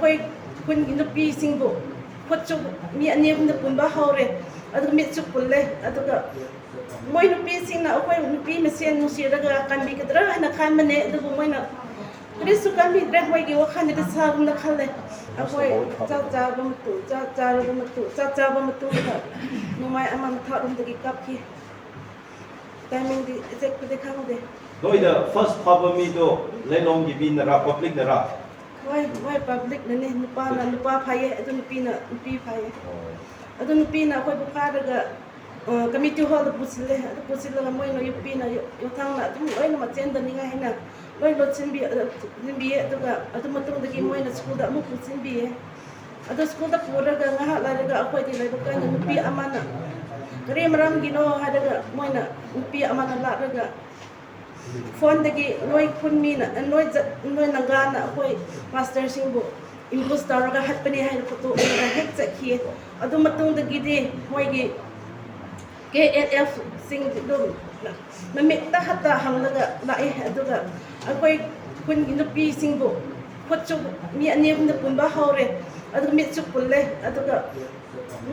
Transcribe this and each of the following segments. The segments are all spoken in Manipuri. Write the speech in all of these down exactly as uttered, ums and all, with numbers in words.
ꯑꯩꯈꯣꯏ ꯈꯨꯟꯒꯤ ꯅꯨꯄꯤꯁꯤꯡꯕꯨ ꯈꯨꯠꯁꯨ ꯃꯤ ꯑꯅꯤ ꯑꯍꯨꯝꯗ ꯄꯨꯟꯕ ꯍꯧꯔꯦ, ꯑꯗꯨꯒ ꯃꯤꯠꯁꯨ ꯄꯨꯜꯂꯦ꯫ ꯑꯗꯨꯒ ꯃꯣꯏ ꯅꯨꯄꯤꯁꯤꯡꯅ ꯑꯩꯈꯣꯏ ꯅꯨꯄꯤ ꯃꯁꯦꯟ ꯅꯨꯡꯁꯤꯔꯒ ꯀꯟꯕꯤꯒꯗ꯭ꯔꯥ ꯍꯥꯏꯅ ꯈꯟꯕꯅꯦ, ꯑꯗꯨꯕꯨ ꯃꯣꯏꯅ ꯀꯔꯤꯁꯨ ꯀꯟꯕꯤꯗ꯭ꯔꯦ꯫ ꯃꯣꯏꯒꯤ ꯋꯥꯈꯜꯗꯗꯤ ꯁꯥꯒꯨꯝꯅ ꯈꯜꯂꯦ꯫ ꯑꯩꯈꯣꯏ ꯆꯥꯛ ꯆꯥꯕ ꯃꯇꯨꯡ, ꯆꯥꯛ ꯆꯥꯔꯕ ꯃꯇꯨꯡ, ꯆꯥꯛ ꯆꯥꯕ ꯃꯇꯨꯡꯗ ꯅꯣꯡꯃꯥꯏ ꯑꯃ ꯃꯊꯛꯔꯣꯝꯗꯒꯤ ꯀꯥꯞꯈꯤ꯫ ꯇꯥꯏꯃꯤꯡꯗꯤ ꯑꯦꯛꯖꯦꯛꯇꯨꯗꯤ ꯈꯪꯗꯦ꯫ ꯅꯣꯏꯗ ꯐꯥꯔꯁ ꯐꯥꯕ ꯃꯤꯗꯣ ꯂꯩꯂꯣꯡꯒꯤ ꯃꯤꯅꯔꯥ, ꯄꯕ꯭ꯂꯤꯛꯅꯔꯥ? ꯍꯣꯏ, ꯍꯣꯏ, ꯄꯕ꯭ꯂꯤꯛꯅꯅꯦ꯫ ꯅꯨꯄꯥꯅ ꯅꯨꯄꯥ ꯐꯥꯏꯌꯦ, ꯑꯗꯨ ꯅꯨꯄꯤꯅ ꯅꯨꯄꯤ ꯐꯥꯏꯌꯦ꯫ ꯑꯗꯨ ꯅꯨꯄꯤꯅ ꯑꯩꯈꯣꯏꯕꯨ ꯐꯥꯔꯒ, ꯑ, ꯀꯃꯤꯇꯤ ꯍꯣꯜꯗ ꯄꯨꯁꯤꯜꯂꯦ꯫ ꯑꯗꯨ ꯄꯨꯁꯤꯜꯂꯒ ꯃꯣꯏꯅ ꯌꯨꯄꯤꯅ ꯌꯨ-, ꯌꯨꯊꯥꯡꯅ ꯑꯗꯨꯝ ꯂꯣꯏꯅꯃꯛ ꯆꯦꯟꯗꯅꯤꯡꯉꯥꯏ ꯍꯥꯏꯅ ꯂꯣꯏ ꯂꯣꯠꯁꯤꯟꯕꯤ-, ꯑ, ꯊꯤꯟꯕꯤꯌꯦ꯫ ꯑꯗꯨꯒ ꯑꯗꯨ ꯃꯇꯨꯡꯗꯒꯤ ꯃꯣꯏꯅ ꯁ꯭ꯀꯨꯜꯗ ꯑꯃꯨꯛ ꯄꯨꯁꯤꯟꯕꯤꯌꯦ꯫ ꯑꯗꯨ ꯁ꯭ꯀꯨꯜꯗ ꯄꯨꯔꯒ ꯉꯥꯏꯍꯥꯛ ꯂꯩꯔꯒ ꯑꯩꯈꯣꯏꯗꯤ ꯂꯩꯕ ꯀꯥꯟꯗ ꯅꯨꯄꯤ ꯑꯃꯅ ꯀꯔꯤ ꯃꯔꯝꯒꯤꯅꯣ ꯍꯥꯏꯔꯒ ꯃꯣꯏꯅ ꯅꯨꯄꯤ ꯑꯃꯅ ꯂꯥꯛꯂꯒ ꯐꯣꯟꯗꯒꯤ ꯅꯣꯏ ꯈꯨꯟ ꯃꯤꯅ, ꯅꯣꯏ ꯖꯠ-, ꯅꯣꯏ ꯅꯪꯒꯥꯅ ꯑꯩꯈꯣꯏ ꯄꯥꯁꯇꯔꯁꯤꯡꯕꯨ ꯑꯦꯝꯕꯨꯁ ꯇꯧꯔꯒ ꯍꯥꯠꯄꯅꯤ ꯍꯥꯏꯅ ꯐꯣꯇꯣ ꯎꯔꯒ ꯍꯦꯛ ꯆꯠꯈꯤ꯫ ꯑꯗꯨ ꯃꯇꯨꯡꯗꯒꯤꯗꯤ ꯃꯣꯏꯒꯤ ꯀꯦ ꯑꯦꯟ ꯑꯦꯐ ꯁꯤꯡ ꯑꯗꯨꯝ ꯃꯃꯤꯠꯇ ꯈꯛꯇ ꯍꯪꯂꯒ ꯂꯥꯛꯑꯦ꯫ ꯑꯗꯨꯒ ꯑꯩꯈꯣꯏ ꯈꯨꯟꯒꯤ ꯅꯨꯄꯤꯁꯤꯡꯕꯨ ꯈꯨꯠꯁꯨ ꯃꯤ ꯑꯅꯤ ꯑꯍꯨꯝꯗ ꯄꯨꯟꯕ ꯍꯧꯔꯦ, ꯑꯗꯨꯒ ꯃꯤꯠꯁꯨ ꯄꯨꯜꯂꯦ꯫ ꯑꯗꯨꯒ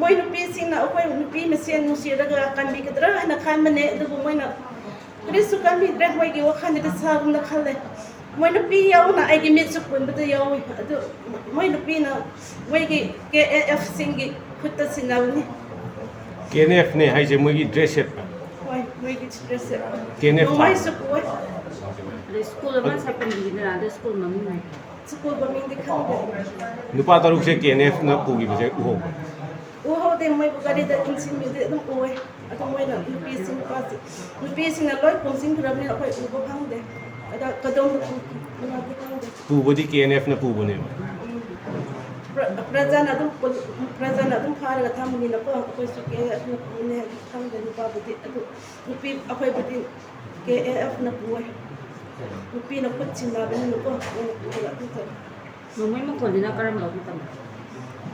ꯃꯣꯏ ꯅꯨꯄꯤꯁꯤꯡꯅ ꯑꯩꯈꯣꯏ ꯅꯨꯄꯤ ꯃꯁꯦꯟ ꯅꯨꯡꯁꯤꯔꯒ ꯀꯟꯕꯤꯒꯗ꯭ꯔꯥ ꯍꯥꯏꯅ ꯈꯟꯕꯅꯦ, ꯑꯗꯨꯕꯨ ꯃꯣꯏꯅ ꯀꯔꯤꯁꯨ ꯀꯟꯕꯤꯗ꯭ꯔꯦ꯫ ꯃꯣꯏꯒꯤ ꯋꯥꯈꯜꯗꯗꯤ ꯁꯥꯒꯨꯝꯅ ꯈꯜꯂꯦ꯫ ꯃꯣꯏ ꯅꯨꯄꯤ ꯌꯥꯎꯅ ꯑꯩꯒꯤ ꯃꯤꯠꯁꯨ ꯄꯨꯟꯕꯗ ꯌꯥꯎꯏ꯫ ꯑꯗꯨ ꯃꯣꯏ ꯅꯨꯄꯤꯅ ꯃꯣꯏꯒꯤ ꯀꯦ ꯑꯦ ꯑꯦꯐ ꯁꯤꯡꯒꯤ ꯈꯨꯠꯇ ꯁꯤꯟꯅꯕꯅꯤ꯫ ꯀꯦ ꯑꯦꯟ ꯑꯦꯐꯅꯦ ꯍꯥꯏꯁꯦ ꯃꯣꯏꯒꯤ ꯗ꯭ꯔꯦꯁ ꯁꯦꯠꯄ? ꯍꯣꯏ, ꯃꯣꯏꯒꯤ ꯗ꯭ꯔꯦꯁ ꯁꯦꯠꯄ꯫ ꯀꯦ ꯑꯦꯟ ꯑꯦꯐ ꯅꯣꯡꯃꯩꯁꯨ ꯄꯨꯋꯦ꯫ ꯑꯗꯩ ꯁ꯭ꯀꯨꯜ ꯑꯃ ꯉꯁꯥꯏ ꯄꯟꯕꯤꯈꯤꯗꯅ, ꯑꯗꯨ ꯁ꯭ꯀꯨꯜ ꯃꯃꯤꯡ ꯍꯥꯏ꯫ ꯁ꯭ꯀꯨꯜ ꯃꯃꯤꯡꯗꯤ ꯈꯪꯗꯦ꯫ ꯅꯨꯄꯥ ꯇꯔꯨꯛꯁꯦ ꯀꯦ ꯑꯦꯟ ꯑꯦꯐꯅ ꯄꯨꯈꯤꯕꯁꯦ ꯎꯍꯧꯕ꯭ꯔꯥ? ꯎꯍꯧꯗꯦ, ꯃꯣꯏꯕꯨ ꯒꯥꯔꯤꯗ ꯏꯟꯁꯤꯟꯕꯤꯗꯦ, ꯑꯗꯨꯝ ꯎꯋꯦ꯫ ꯑꯗꯨ ꯃꯣꯏꯅ ꯅꯨꯄꯤꯁꯤꯡ, ꯅꯨꯄꯥꯁꯤꯡ, ꯅꯨꯄꯤꯁꯤꯡꯅ ꯂꯣꯏ ꯄꯨꯟꯁꯤꯟꯈ꯭ꯔꯕꯅꯤꯅ ꯑꯩꯈꯣꯏ ꯎꯕ ꯐꯪꯗꯦ꯫ ꯑꯗ ꯀꯗꯣꯝꯗ ꯄꯨꯈꯤꯕꯅꯣꯗꯤ ꯈꯪꯗꯦ꯫ ꯄꯨꯕꯗꯤ ꯀꯦ ꯑꯦꯟ ꯑꯦꯐꯅ ꯄꯨꯕꯅꯦꯕ꯫ ꯎꯝ꯫ ꯄ꯭ꯔ-, ꯄ꯭ꯔꯖꯥꯅ ꯑꯗꯨꯝ ꯄꯨꯟ-, ꯄ꯭ꯔꯖꯥꯅ ꯑꯗꯨꯝ ꯐꯥꯔꯒ ꯊꯝꯕꯅꯤꯅꯀꯣ, ꯑꯩꯈꯣꯏꯁꯨ ꯀꯦ ꯑꯦꯟ ꯑꯦꯐꯅ ꯄꯨꯕꯅꯦ ꯍꯥꯏꯕꯗꯤ ꯈꯪꯗꯦ꯫ ꯅꯨꯄꯥꯕꯨꯗꯤ ꯑꯗꯨ ꯅꯨꯄꯤ ꯑꯩꯈꯣꯏꯕꯨꯗꯤ ꯀꯦ ꯑꯦ ꯑꯦꯐꯅ ꯄꯨꯋꯦ꯫ ꯅꯨꯄꯤꯅ ꯈꯨꯠ ꯁꯤꯟꯅꯕꯅꯤꯅꯀꯣ, ꯃꯣꯏꯅ ꯄꯨꯔꯒ ꯑꯗꯨꯝ ꯆꯠꯂꯦ꯫ ꯅꯣꯡꯃꯩ ꯃꯈꯣꯜꯁꯤꯅ ꯀꯔꯝꯕ ꯃꯇꯝꯗ?